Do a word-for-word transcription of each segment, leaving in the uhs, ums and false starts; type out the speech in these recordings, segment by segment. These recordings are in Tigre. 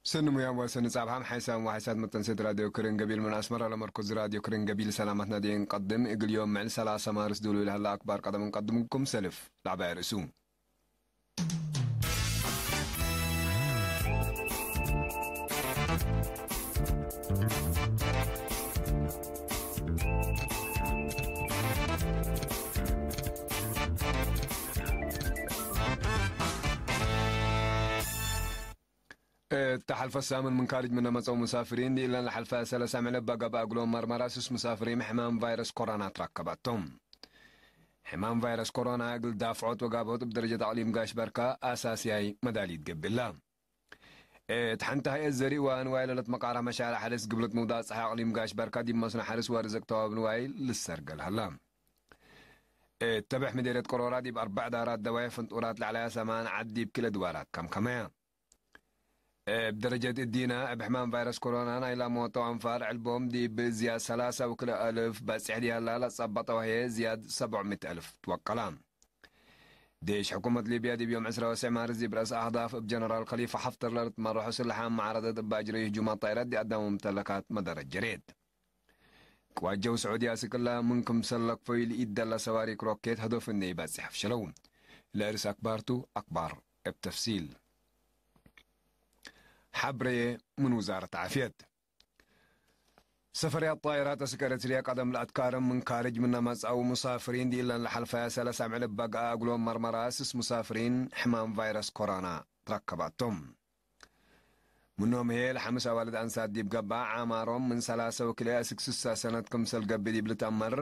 ሰኒ ሙያም ወሰኒ ጻብሐም ሓይሳም ወሓይሳት መተንሴት ራዲዮ ክርን ገቢል ምን አስመራ ለመርኮዝ ራዲዮ ክርን ገቢል ሰላመትና ዴ እንቀድም። እግል ዮም ምዕል ሰላሰ ማርስ ዱሉ ለሀላ አክባር ቀደም እንቀድምኩም ሰልፍ ለዐባይ ርእሱ። እተ ሐልፈ ሳምን ምን ካርጅ ምነ መጸው ሙሳፍሪን፣ ዲእለን ለሐልፈ ሰለሰ ምዕል እበ ገብአ እግሎም መርመራ ስስ ሙሳፍሪን ሕማም ቫይረስ ኮሮና ትረከበቶም። ሕማም ቫይረስ ኮሮና እግል ዳፍዖት ወጋብሆት እብ ደረጀት አቅሊም ጋሽ በርካ አሳስያይ መዳሊት ገብእላ። እት ሐንተ ሀይአት ዘሪእ ወአንዋይ ለልትመቃረህ መሻርዕ ሐርስ ግብለት ምውዳቅ ጸሓይ አቅሊም ጋሽ በርካ ዲብ መስኖ ሐርስ ወርዝቅ ተዋብ ንዋይ ልሰርገል ሀላ። እት ተበሕ ምዴርየት ቅሮራ ዲብ አርበዕ ዳራት ደዋይ ፍንጡራት ለዐለያ ሰማን ዐድ ዲብ ክልኤ ድዋራት ከምከመያ። እብ ደረጀት እዲነ፣ እብ ሕማም ቫይረስ ኮሮና ናይላ ሞተው አንፋር ዕልቦም ዲብ ዝያድ ሰላሳ ወክልኤ አልፍ በጽሕ ዲያላ ለጸበጠው ህዬ ዝያድ ሰብዕ ምእት አልፍ ትወቀላ። ዴሽ ሕኩመት ሊብያ ዲብ ዮም ዕስራ ወሰዕ ማርስ ዲብ ረአስ አህዳፍ እብ ጀነራል ከሊፋ ሐፍተር ለልትመረሑ ስለሓም መዓረደት እብ አጅረዩ ህጁማት ጣይራት ዲአዳሙ ምተለካት መደረት ጀሬት። ቅዋት ጀው ስዑድየ አስክ እለ ምን ክምሰል ለክፈዩ ለኢደለ ሰዋሪክ ሮኬት ሀዶፍ እንዴ ኢበጽሕ አፍሸለው። ለእርስ አክባር ቱ፣ አክባር እብ ተፍሲል። ሐብሬ ምን ውዛረት ዓፍየት። ሰፈርያት ጣይራት አስክ ኤረትርየ ቀደም ለአትካርም ምን ካርጅ ምነ መጽአው ሙሳፍሪን ዲእለን ለሐልፈየ ሰለስ አምዕል እበ ገአ እግሎም መርመራ ስስ ሙሳፍሪን ሕማም ቫይረስ ኮሮና ትረከባቶም። ምኖም ህዬ ለሐምስ አዋልድ አንሳት ዲብ ገብአ፣ ዓማሮም ምን ሰላሰ ወክልኤ አስክ ስሳ ሰነት ክምሰል ገብእ ዲብ ልትአመር፣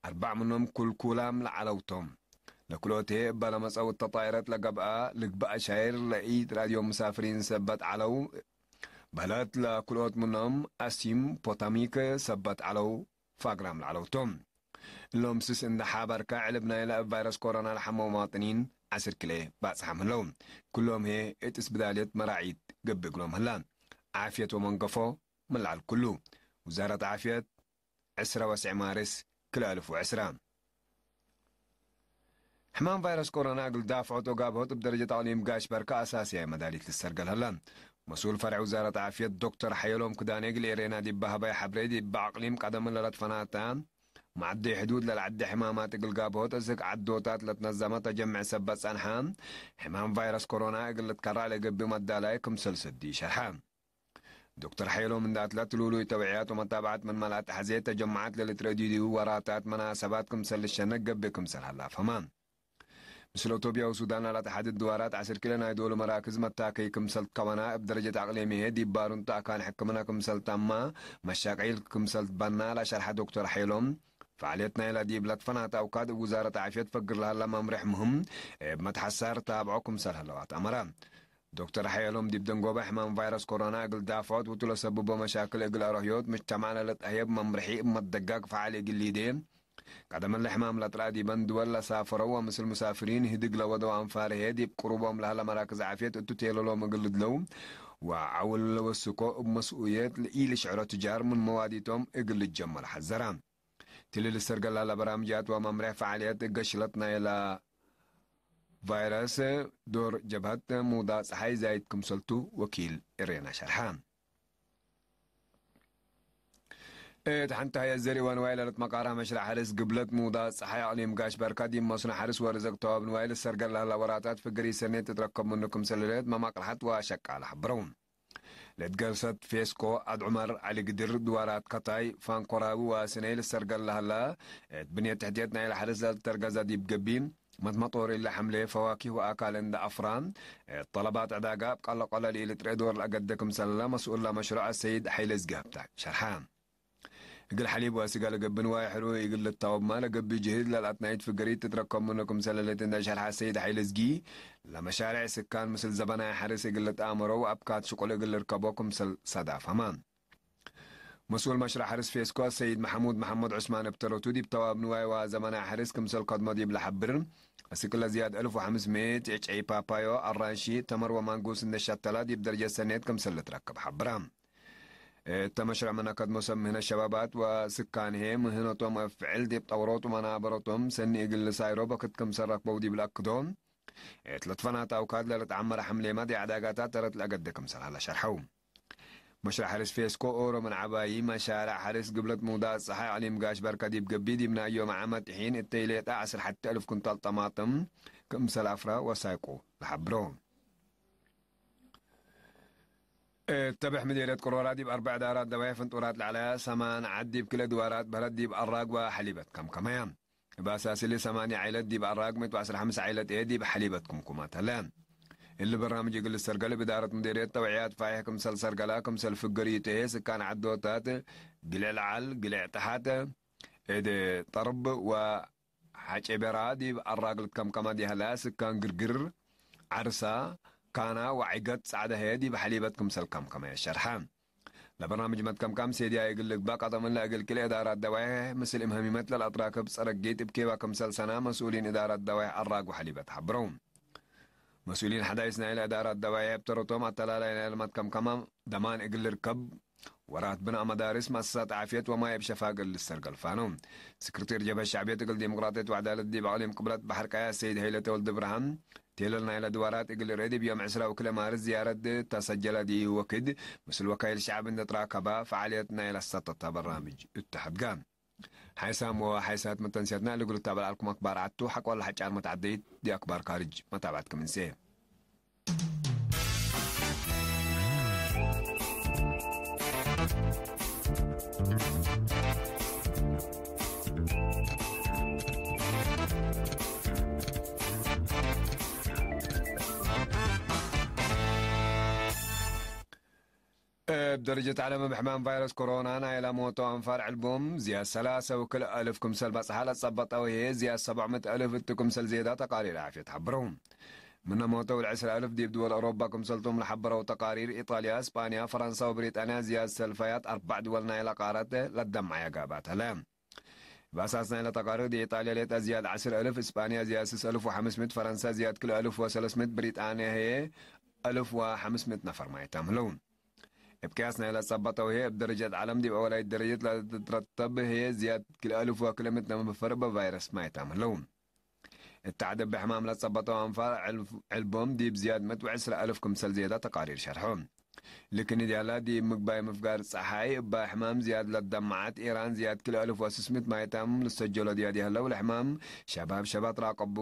አርበዕ ምኖም ኩልኩላም ለዐለው ቶም። ለክልኦት ህዬ እበ ለመጸው እተ ጣይረት ለገብአ ልግበእ አሻይር ለኢትራድዮም ሙሳፍሪን ሰበት ዐለው። በህለት ለክልኦት ምኖም አሲምፖታሚክ ሰበት ዐለው ፋግራም ለዐለው ቶም። እሎም ስስ እንደ ሓበርከ፣ ዕልብ ናይለ እብ ቫይረስ ኮሮና ለሐመው መዋጥኒን ዐስር ክልኤ ባጽሓም ህለው። ኩሎም ህዬ እት እስብዳልየት መራዒት ገብእ እግሎም ህላ። ዓፍየት ወመንገፎ ምን ለዐል ኩሉ። ውዛረት ዓፍየት፣ ዕስረ ወሰዕ ማርስ ክልኤ አልፍ ወዕስረ። ሕማም ቫይረስ ኮሮና እግል ዳፍዖት ወጋብሆት እብ ደረጀት አቅሊም ጋሽ በርከ አሳስያይ መዳሊት ልሰርገል ሀለ። መስኡል ፈርዕ ውዛረት ዓፍየት ዶክተር ሐየሎም ክዳኔ እግል ኤሬና ዲብ በሀበየ ሐብሬ፣ ዲብ አቅሊም ቀደም ለለትፈናተ መዐደይ ሕዱድ ለለዐደ ሕማማት እግል ጋብሆት አስክ ዐዶታት ለትነዘመ ተጀምዕ ሰበት ጸንሐ፣ ሕማም ቫይረስ ኮሮና እግል ልትከራዕ ለገብእ መዳላይ ክምሰል ሰዲ ሸርሐ። ዶክተር ሐየሎም እንደ አትለት፣ ልውሉይ ተውዕያት ወመታብዐት ምን መልአት ሐዜ ተጀመዐት ለልትረአዩ ወራታት መናሰባት ክምሰል ልሸነክ ገብእ ክምሰል ሀለ አፍሀመ። ምስል አቶብያ ወሱዳን ለለአትሐድድ ድዋራት ዐስር ክልኤ ናይ ዶሉ መራክዝ መታከይ ክምሰል ትከወና፣ እብ ደረጀት አቅሊም ህዬ ዲብ ባሩንቱ አካን ሕክምና ክምሰል ተማ፣ መሻቀይል ክምሰል ትበና ለሸርሐ ዶክተር ሐየሎም፣ ፈዓልየት ናይለ ዲብ ለትፈናተ አውካድ እብ ውዛረት ዓፍየት ፈግር ለሀለ መምሬሕ ምህም እብ መትሐሳር ታብዖ ክምሰል ሀለው አትአመረ። ዶክተር ሐየሎም ዲብ ደንጎበ ሕማም ቫይረስ ኮሮና እግል ዳፍዖት ወቱ ለሰብቦ መሻክል እግል አረህዮት ምጅተማዕ ለልትአህየብ መምርሒ እብ መትደጋግ ፈዓል እግል ሊዴ፣ ቀደም እለ ሕማም ለጥርአ ዲበን ድወል ለሳፈረው ወምስል ሙሳፍሪን ህድግ ለወደው አንፋር ህዬ ዲብ ቅሩቦም ለሀለ መራክዝ ዓፍየት እቱ ቴለሎም እግል ልድለው ወዐውል ለወስኮ እብ መስኡየት ለኢልሽዕሮ ትጃር ምን መዋዲቶም እግል ልጀመር ሐዘረ። ትሊ ልሰርገል ለሀለ በራምጃት ወመምሬሕ ፈዓልየት ገሽለት ናይለ ቫይረስ ዶር ጀብሀት ሙውዳቅ ጸሓይ ዛይድ ክምሰልቱ ወኪል እሬና ሸርሐ። እት ሐንተ ሀይአት ዘርእ ወንዋይ ለልትመቃረህ መሽረዕ ሐርስ ግብለት ሙውዳቅ ጸሓይ አቅሊም ጋሽ በርካ ዲብ መስኖ ሐርስ ወርዝቅ ተዋብ ንዋይ ልሰርገል ለሀለ ወራታት ፍግር ኢሰኔት ትትረከብ ምኑ ክምሰል ህሌት መማቅርሐት ወሸቃለ ሐብረው። ለትገልሰት ፌስኮ፣ አድ ዑመር፣ ዐሊ ግድር፣ ድዋራት ከታይ፣ ፋንኮራዊ ወስነይ ልሰርገል ለሀላ፣ እት ብንየት ተሕትየት ናይለ ሐርስ ለልተርገዘ ዲብ ገቢል፣ መትመጦር እለ ሐምሌ፣ ፈዋኪህ ወአካል እንደ አፍራ፣ እት ጠለባት ዕዳጋ እብ ቀለቀለ ለኢልትርኤ ዶር ለአገደ ክምሰለ መስኡል ለመሽሩዕ አሰይድ ሐይለ እዝጊ ሀብተ ሸርሐ። እግል ሐሊብ ወስጋ ለገብእ ንዋይ ሕሩይ እግል ልታወብማ ለገብእ ጅህድ ለልአትናይት ፍገሪት ትትረከብ ምኑ ክምሰል ህሌት እንደ ሸርሐ ሰይድ ሐይለ እዝጊ፣ ለመሻሬዕ ስካን ምስል ዘበናይ ሐርስ እግል ልትአመሮ ወአብካት ሽቁል እግል ልርከቦ ክምሰል ሰዳፈመ። መስኡል መሽረዕ ሐርስ ፌስኮ ሰይድ መሐሙድ መሐመድ ዑስማን እብ ተረቱ ዲብ ተዋብ ንዋይ ወዘበናይ ሐርስ ክምሰል ከድሞ ዲብ ለሐብር፣ አስክ ለዝያድ አልፍ ወሐምስ ምእት ዕጨይ ፓፓዮ፣ አራንሺ፣ ተመር ወማንጉስ እንደ ሸተላ ዲብ ደረጀት ሰኔት ክምሰል ልትረከብ ሐብረ። እተ መሽረዕ ምነ ከድሞ ሰብ ምህነት ሸባባት ወስካን ህዬ፣ ምህነቶም እብ ፍዕል ዲብ ጠውሮት ወመናበረቶም ሰኒ እግል ልሳይሮ በክት ክምሰል ረክበው ዲብ ለአክዶ፣ እት ለትፈናተ አውካድ ለልትዐመረ ሐምሌመ ዲብ ዕዳጋታት ተረት ለአገደ ክምሰል ሀለ ሸርሐው። መሽረዕ ሐርስ ፌስኮ ኦሮ ምን ዐባዪ መሻረዕ ሐርስ ግብለት ምውዳእ ጸሓይ ዕሊም ጋሽ በርከ ዲብ ገብእ፣ ዲብ ናይ ዮም ዓመት ሒን እተይ ሌጠ ዐስር ሐቴ እልፍ ኩንታል ጠማጥም ክምሰል አፍረ ወሳይቁ ለሐብሮ። እት ተብሕ ምዴርየት ቅሮራ ዲብ አርበዕ ዳራት ደዋይ ፍንጡራት ለዐለያ ሰማን ዐድ ዲብ ክልኤ ድዋራት በህለት ዲብ አራግ ወሐሊበት ከምከመያ። እብ አሳስ እሊ ሰማንያ ዐይለት ዲብ አራግ፣ ምእት ወዐስር ሐምስ ዐይለት እየ ዲብ ሐሊበት ክምኩመት ሀለ። እሊ በርናምጅ እግል ልሰርገል እብ እዳረት ምዴርየት ተውዕያት ፋይሕ ክምሰል ሰርገላ፣ ክምሰል ፍግር ኢተየ፣ ስካን ዐዶታት ግልዕ ለዐል፣ ግልዕ ተሐት፣ እድ ጠርብ ወሐጨቤራ ዲብ አራግ ልትከምከመ ዲሀለ፣ ስካን ግርግር፣ ዐርሳ፣ ካና ወዒገት ጸዕደ ህየ ዲብ ሐሊበት ክምሰል ከምከመ ሸርሐ። ለበርናምጅ መትከምካም ሴድያይ እግል ልግበእ ቀደም እለ እግል ክልኤ እዳራት ደዋይሕ ምስል እም ሀሚመት ለልአትራክብ ጸረጊት እብ ኬባ ክምሰል ሰና መስኡሊን እዳራት ደዋይሕ አራግ ወሐሊበት ሐብረው። መስኡሊን ሐዳይስ ናይለ እዳራት ደዋይሕ እብ ተረቶም አተላላይ ናይለ መትከምካም ደማን እግል ልርከብ ወራት ብናእ መዳርስ፣ መአሰሳት ዓፍየት ወማይ እብ ሸፋግ እግል ልሰርገል ፋነው። ስክርቴር ጀብሀት ሸዕብየት እግል ዲሞቅራጥየት ወዐዳለት ዲብ አቅሊም ቅብለት በሐር ቀያ ሰይድ ሀይለ ተወልድ ብርሃን፣ ቴለል ናይለ ድዋራት እግል ልርኤ ዲብ ዮም ዕስራ ወክልኤ ማርስ ዝያረት ተሰጀለ ዲብ ወክድ ምስል ወካይል ሸዕብ እንዴ ትራከበ ፈዓልየት ናይለ ሰተተ በራምጅ እተሐድገ። ሓይሳም ወሓይሳት መተንስያትና እግል ልታበል ዐልኩም አክባር ዐቱ ሐቆ ለሐጫር መትዐደይት ዲብ አክባር ካርጅ መታብዐት ክም እንሴ። እብ ደረጀት ዐለም እብ ሕማም ቫይረስ ኮሮና ናይለ ሞተው አንፋር ዕልቦም ዝያድ ሰላሰ ወክልኤ አልፍ ክምሰል በጽሐ ለጸበጠው ህዬ ዝያድ ሰብዕ ምእት አልፍ እቱ ክምሰል ዜዳ ተቃሪር ዓፍየት ሐብረው። ምነ ሞተው ለዕስር አልፍ ዲብ ድወል አውሮፓ ክምሰልቶም ለሐበረው ተቃሪር፣ ኢጣልያ፣ እስጳንያ፣ ፈረንሳ ወብሪጣንያ ዝያድ ሰልፈያት አርበዕ ድወል ናይለ ቃረት ለደምዐየ ጋብአት ሀለ። እብ አሳስ ናይለ ተቃሪር፣ ዲብ ኢጣልያ ሌጠ ዝያድ ዐስር አልፍ፣ እስጳንያ ዝያድ ስስ አልፍ ወሐምስ ምእት፣ ፈረንሳ ዝያድ ክልኤ አልፍ ወሰለስ ምእት፣ ብሪጣንያ ህዬ አልፍ ወሐምስ ምእት ነፈር ማይታም ህለው። እብ ቅያስ ናይለ ጸበጠው ህዬ፣ እብ ደረጀት ዐለም ዲብ አወላይት ደረጀት ለትትረተብ ህዬ፣ ዝያድ ክልኤ አልፍ ወክልኤ ምእት ነፈር እበ ቫይረስ ማይታም ህለው። እት ዐድ እብ ሕማም ለጸበጠው አንፋር ዕልፍ-፣ ዕልቦም ዲብ ዝያድ ምእት ወዕስራ አልፍ ክምሰል ዜዳ ተቃሪር ሸርሖ። ልክን ዲያላ ዲብ ምግባይ ምፍጋር ጸሓይ እባ ሕማም ዝያድ ለደመዐት ኢራን ዝያድ ክልኤ አልፍ ወስስ ምእት ማይታም ልሰጀሎ ዲያድ የህለው ለሕማም ሸባብ ሸባት ራቀቡ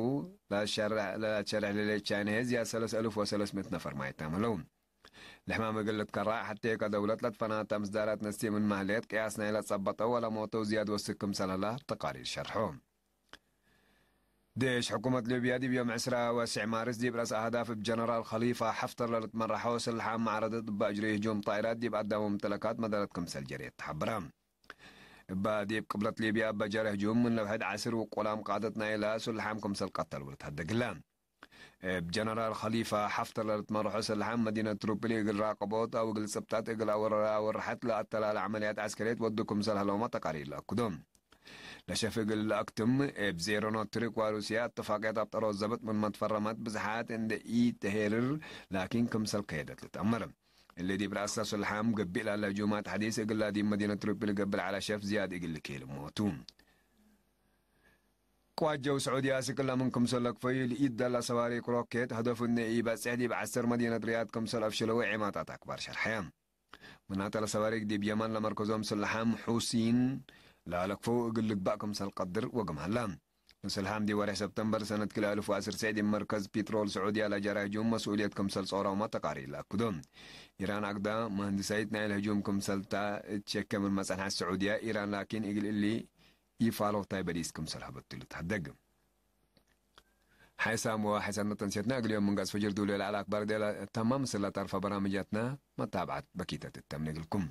ለሸርሕ-፣ ለሸርሕ ለሌ ቻይነ ህዬ ዝያድ ሰለስ አልፍ ወሰለስ ምእት ነፈር ማይታም ህለው። ለሕማም እግል ልትከራዕ ሐቴ ከደውለት ለትፈናተ ምስዳራት ነስቴ ምን ማህሌት ቅያስ ናይለ ጸበጠው ወለሞተው ዝያድ ወስክ ክምሰል ህላ ተቃሪር ሸርሖ። ዴሽ ሕኩመት ሊብያ ዲብ ዮም ዕስራ ወስዕ ማርስ ዲብ ረአስ አህዳፍ እብ ጀነራል ከሊፋ ሐፍተር ለልትመረሐው ስልሓም መዕረደት እበ አጅሬ ህጁም ጣይራት ዲብ አዳም ወምተለካት መደረት ክምሰል ጀሬት ተሐብረ። እበ ዲብ ቅብለት ሊብያ እበ ጀረ ህጁም ምን ለውሕድ ዐስር ውቁላም ቃደት ናይለ ስልሓም ክምሰል ቀተልው ልትሀደግለ። እብ ጀነራል ከሊፋ ሐፍተር ለልትመረሖ ስልሓም መዲነት ትሩፕሊ እግል ራቀቦት አው እግል ጽብጣት እግል አወረ-፣ አወርሐት ለአተላለ ዐመልያት ዐስከርየት ወዱ ክምሰል ሀለውመ ተቃሪር ለአክዶ። ለሸፍ እግል ለአክትም፣ እብ ዜሮኖ ትርክ ወሩስያ እትፋቅየት አብጠሮት ዘብጥ ምንመ ትፈረመት ብዝሓት እንዴ ኢተሄርር ላኪን ክምሰል ከየደት ልትአመር። እሊ ዲብ ረአሰ ስልሓም ገብእ ላለ ህጁማት ሐዲስ እግላ ዲብ መዲነት ትሩፕሊ ገብእ ለዐለ ሸፍ ዝያድ እግል ልኬል እሞቱ። ቅዋት ጀው ስዑድየ አስክ እለ ምን ክምሰል ለክፈዩ ለኢደለ ሰዋሪክ ሮኬት፣ ሀደፉ እነ ኢበጽሕ ዲብ ዐሰር መዲነት ርያድ ክምሰል አፍሸለው ዔማታት አክባር ሸርሐየ። ምናተ ለሰዋሪክ ዲብ የመን ለመርከዞም ስልሓም ሑሲን ለለክፈው እግል ልግባእ ክምሰል ቀድር ወግም ሀለ። ስልሓም ዲብ ወሬሕ ሰብተምበር ሰነት ክልኤ አልፍ ወዐስር ዲብ መርከዝ ፒትሮል ስዑድየ ለጀረ ህጁም መስኡልየት ክምሰል ጾረውመ ተቃሪር ለአክዶ። ኢራን አግዳ መሀንድሳይት ናይለ ህጁም ክምሰልታ እት ሸኬ ምን መጸንሐት ስዑድየ፣ ኢራን ላኪን እግል እሊ ኢፋሎታይ በዲስ ክምሰል ሀበቱ ልትሀደግ። ሓይሳም ወሓይሳት መተንሴትና እግል ዮም ምን ገጽ ፈጅር ዱል ለዐለ አክባር ዴለ ተማም። ምስል ለተርፈ በራምጃትና መታብዓት በኪተት እተምነ እግልኩም።